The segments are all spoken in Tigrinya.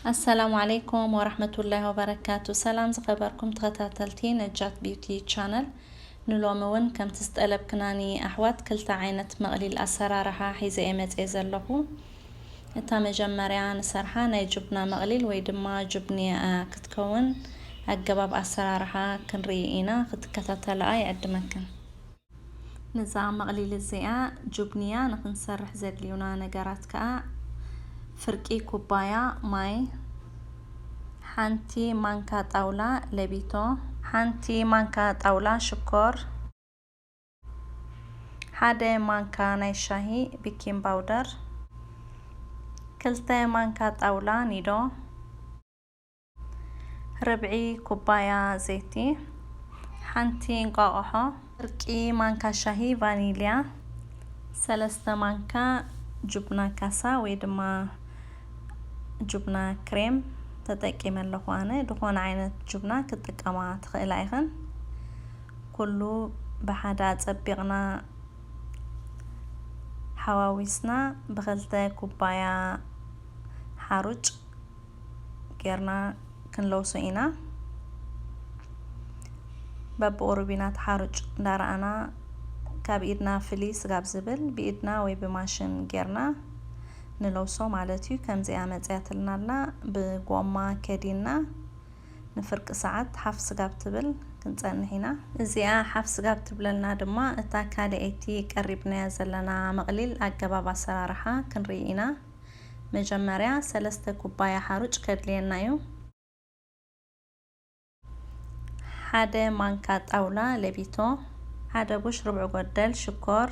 ኣሰላሙ ዓለይኩም ወራህመቱላሂ ወበረካቱ። ሰላም ዝኸበርኩም ተኸታተልቲ ነጃት ቢዩቲ ቻነል፣ ንሎሚ እውን ከምቲ ዝጠለብክናኒ ኣሕዋት ክልተ ዓይነት መቕሊል ኣሰራርሓ ሒዘ እየ መፅየ ዘለኹ። እታ መጀመርያ ንሰርሓ ናይ ጁብና መቕሊል ወይ ድማ ጁብንያ ክትከውን ኣገባብ ኣሰራርሓ ክንርኢ ኢና፣ ክትከታተልኣ ይዕድመክን። ንዛ መቕሊል እዚኣ ጁብንያ ንኽንሰርሕ ዘድልዩና ነገራት ከኣ ፍርቂ ኩባያ ማይ፣ ሓንቲ ማንካ ጣውላ ለቢቶ፣ ሓንቲ ማንካ ጣውላ ሽኮር፣ ሓደ ማንካ ናይ ሻሂ ቢኪን ባውደር፣ ክልተ ማንካ ጣውላ ኒዶ፣ ርብዒ ኩባያ ዘይቲ፣ ሓንቲ እንቋቑሖ፣ ፍርቂ ማንካ ሻሂ ቫኒልያ፣ ሰለስተ ማንካ ጁብና ካሳ ወይ ድማ ጁብና ክሬም ተጠቂመ ኣለኹ ኣነ። ዝኾነ ዓይነት ጁብና ክትጥቀማ ትኽእላ ኢኽን። ኩሉ ብሓደ ኣጸቢቕና ሓዋዊስና ብኽልተ ኩባያ ሓሩጭ ጌርና ክንለውሶ ኢና። በብቑሩብ ኢና እቲ ሓሩጭ እንዳረኣና ካብ ኢድና ፍልይ ስጋብ ዝብል ብኢድና ወይ ብማሽን ጌርና ንለውሶ ማለት እዩ። ከምዚኣ መፅያትልና ኣላ። ብጎማ ከዲና ንፍርቂ ሰዓት ሓፍ ስጋብ ትብል ክንፀንሕ ኢና። እዚኣ ሓፍ ስጋብ ትብለልና ድማ እታ ካልኣይቲ ቀሪብናያ ዘለና መቕሊል ኣገባብ ኣሰራርሓ ክንርኢ ኢና። መጀመርያ ሰለስተ ኩባያ ሓሩጭ ከድልየና እዩ። ሓደ ማንካ ጣውላ ለቢቶ፣ ሓደ ቡሽ ርብዒ ጎደል ሽኮር፣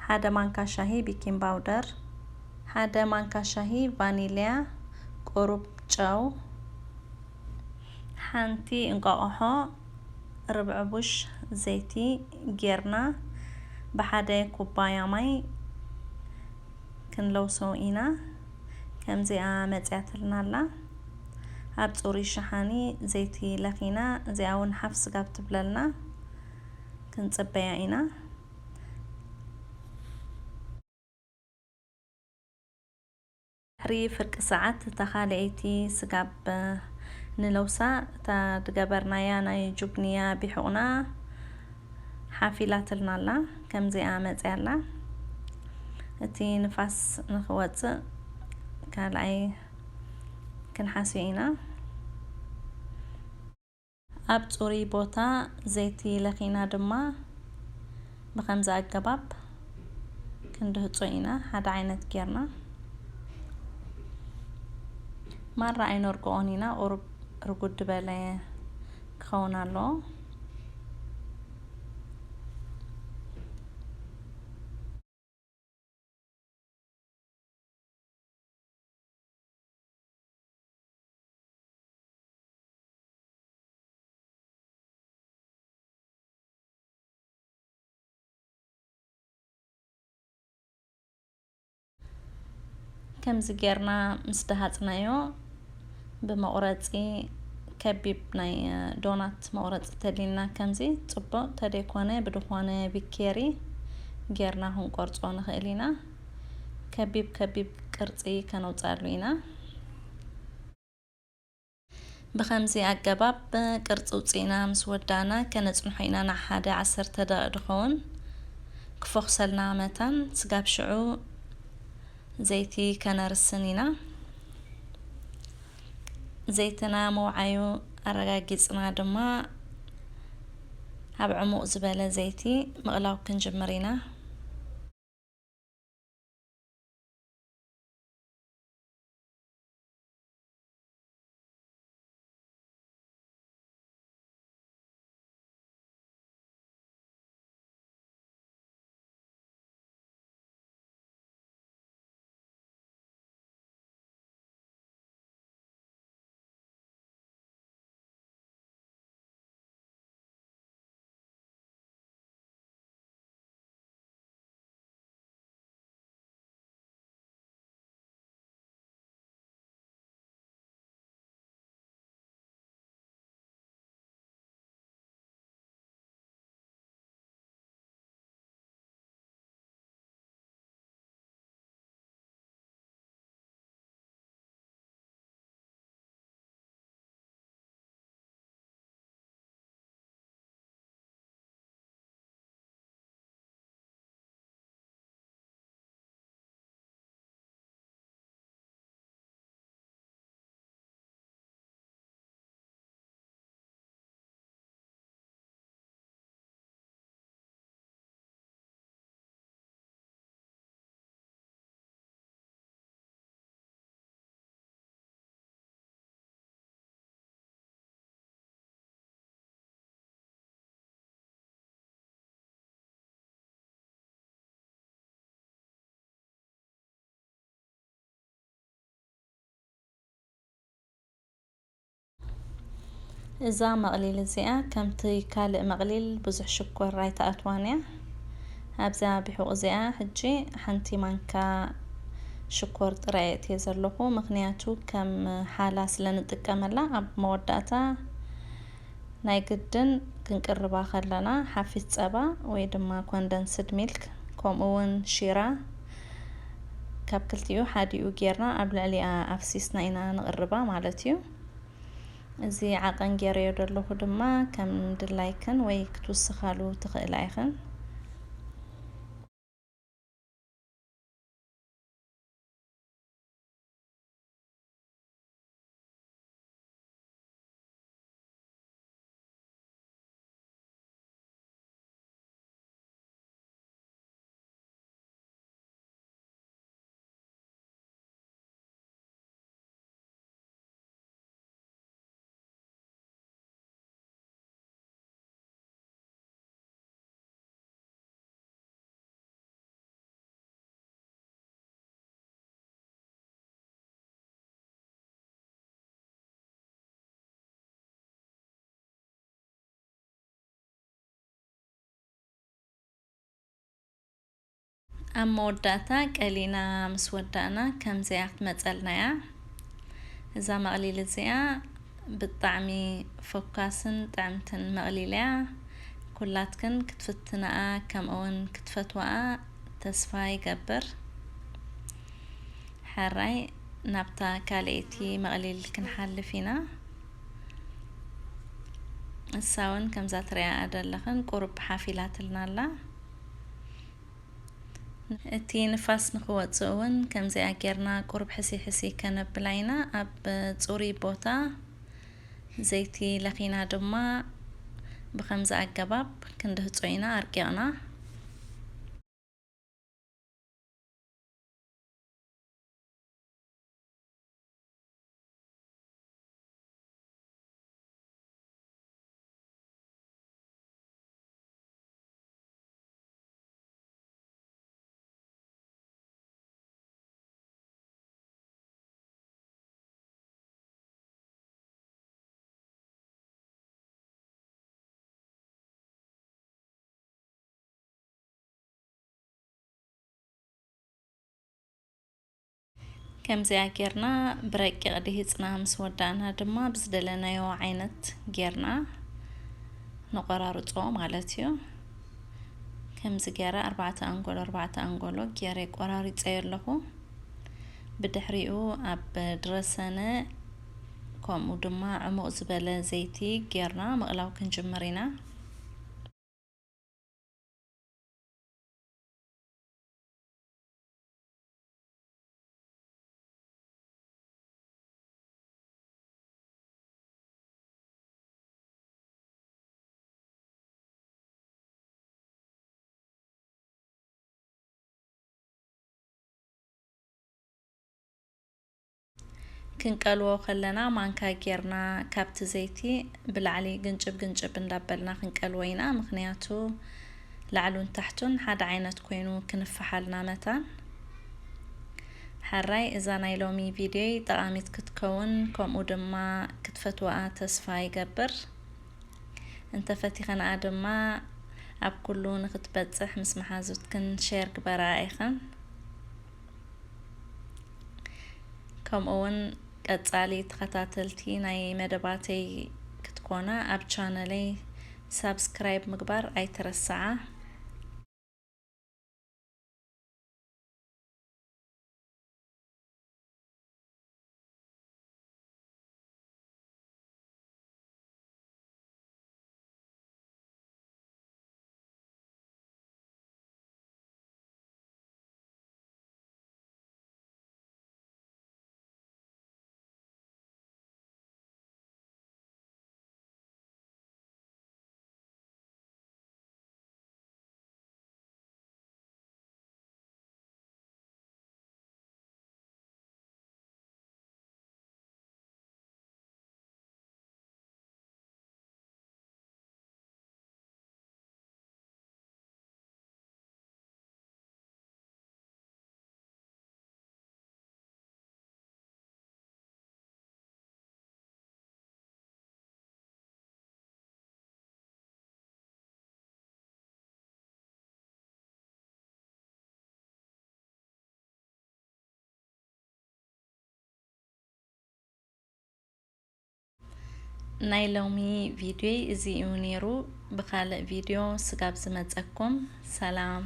ሓደ ማንካ ሻሂ ቢኪን ባውደር፣ ሓደ ማንካ ሻሂ ቫኒልያ፣ ቁሩብ ጨው፣ ሓንቲ እንቋቑሖ፣ ርብዒ ቡሽ ዘይቲ ጌርና ብሓደ ኩባያ ማይ ክንለውሶ ኢና። ከምዚኣ መፅያትልና ኣላ። ኣብ ፅሩይ ሸሓኒ ዘይቲ ለኺና፣ እዚኣ እውን ሓፍ ስጋብ ትብለልና ክንፅበያ ኢና። ድሕሪ ፍርቂ ሰዓት እታ ካልኣይቲ ስጋብ ንለውሳ፣ እታ ድገበርናያ ናይ ጁብንያ ቢሑቕና ሓፊላትልና ኣላ። ከምዚኣ መፅያ ኣላ። እቲ ንፋስ ንኽወፅእ ካልኣይ ክንሓስዮ ኢና። ኣብ ፅሩይ ቦታ ዘይቲ ለኺና ድማ ብኸምዚ ኣገባብ ክንድህጾ ኢና። ሓደ ዓይነት ጌርና ማራ ኣይነርግኦን ኢና። ቁሩብ ርጉድ ዝበለ ክኸውን ኣለዎ። ከምዚ ጌርና ምስ ደሃጽናዮ፣ ብመቑረጺ ከቢብ ናይ ዶናት መቑረጺ ተድልየና፣ ከምዚ ጽቡቕ ተደይኮነ ብድኾነ ቢኬሪ ጌርና ክንቆርጾ ንኽእል ኢና። ከቢብ ከቢብ ቅርጺ ከነውጽኣሉ ኢና። ብኸምዚ ኣገባብ ቅርጺ ውጽኢና ምስ ወዳእና፣ ከነጽንሖ ኢና ንሓደ ዓሰርተ ደቂቕ ድኸውን። ክፎኽሰልና መታን ስጋብ ሽዑ ዘይቲ ከነርስን ኢና። ዘይትና ምውዓዩ ኣረጋጊጽና ድማ፣ ኣብ ዕሙቕ ዝበለ ዘይቲ ምቕላው ክንጅምር ኢና። እዛ መቕሊል እዚኣ ከምቲ ካልእ መቕሊል ብዙሕ ሽኮር ኣይትኣትዋን እያ። ኣብዛ ብሑቕ እዚኣ ሕጂ ሓንቲ ማንካ ሽኮር ጥራይ እየ ዘለኹ፣ ምኽንያቱ ከም ሓላ ስለ ንጥቀመላ ኣብ መወዳእታ ናይ ግድን ክንቅርባ ከለና ሓፊስ ጸባ ወይ ድማ ኮንደንስድ ሚልክ፣ ከምኡ እውን ሺራ ካብ ክልቲኡ ሓዲኡ ጌርና ኣብ ልዕሊኣ ኣፍሲስና ኢና ንቕርባ ማለት እዩ። እዚ ዓቐን ጌረዮ ዘለኹ ድማ ከም ድላይክን ወይ ክትውስኻሉ ትኽእላ ኢኽን። ኣብ መወዳእታ ቀሊና ምስ ወዳእና ከምዚኣ ክትመጸልና እያ። እዛ መቕሊል እዚኣ ብጣዕሚ ፈኳስን ጥዕምትን መቕሊል እያ። ኩላትክን ክትፍትንኣ ከምኡውን ክትፈትዋኣ ተስፋ ይገብር። ሕራይ ናብታ ካልኣይቲ መቕሊል ክንሓልፍ ኢና። እሳ እውን ከምዛ ትሪኣ ዘለኽን ቁሩብ ሓፍ ኢላትልና ኣላ። እቲ ንፋስ ንኽወፅእ እውን ከምዚኣ ጌርና ቁሩብ ሕሲ ሕሲ ከነብላ ኢና። ኣብ ፅሩይ ቦታ ዘይቲ ለኺና ድማ ብኸምዚ ኣገባብ ክንድህጾ ኢና ኣርቂቕና። ከምዚኣ ጌርና ብረቂቕ ድሂጽና ምስ ወዳእና ድማ ብዝደለናዮ ዓይነት ጌርና ንቆራርጾ ማለት እዩ። ከምዚ ገይረ ኣርባዕተ ኣንጎሎ ኣርባዕተ ኣንጎሎ ገይረ ቆራሪጸዮ ኣለኹ። ብድሕሪኡ ኣብ ድረሰነ ከምኡ ድማ ዕሙቕ ዝበለ ዘይቲ ጌርና ምቕላው ክንጅምር ኢና። ክንቀልዎ ከለና ማንካ ጌርና ካብቲ ዘይቲ ብላዕሊ ግንጭብ ግንጭብ እንዳበልና ክንቀልዎ ኢና። ምኽንያቱ ላዕሉን ታሕቱን ሓደ ዓይነት ኮይኑ ክንፈሓልና መታን። ሕራይ እዛ ናይ ሎሚ ቪድዮይ ጠቓሚት ክትከውን ከምኡ ድማ ክትፈትዋኣ ተስፋ ይገብር። እንተፈቲኸንኣ ድማ ኣብ ኩሉ ንክትበጽሕ ምስ መሓዙትክን ሼር ግበራ ኢኽን። ከምኡ እውን ቀጻሊ ተኸታተልቲ ናይ መደባተይ ክትኮና ኣብ ቻነለይ ሳብስክራይብ ምግባር ኣይትረስዓ። ናይ ሎሚ ቪድዮይ እዚ እዩ ነይሩ። ብኻልእ ቪድዮ ስጋብ ዝመጸኩም ሰላም።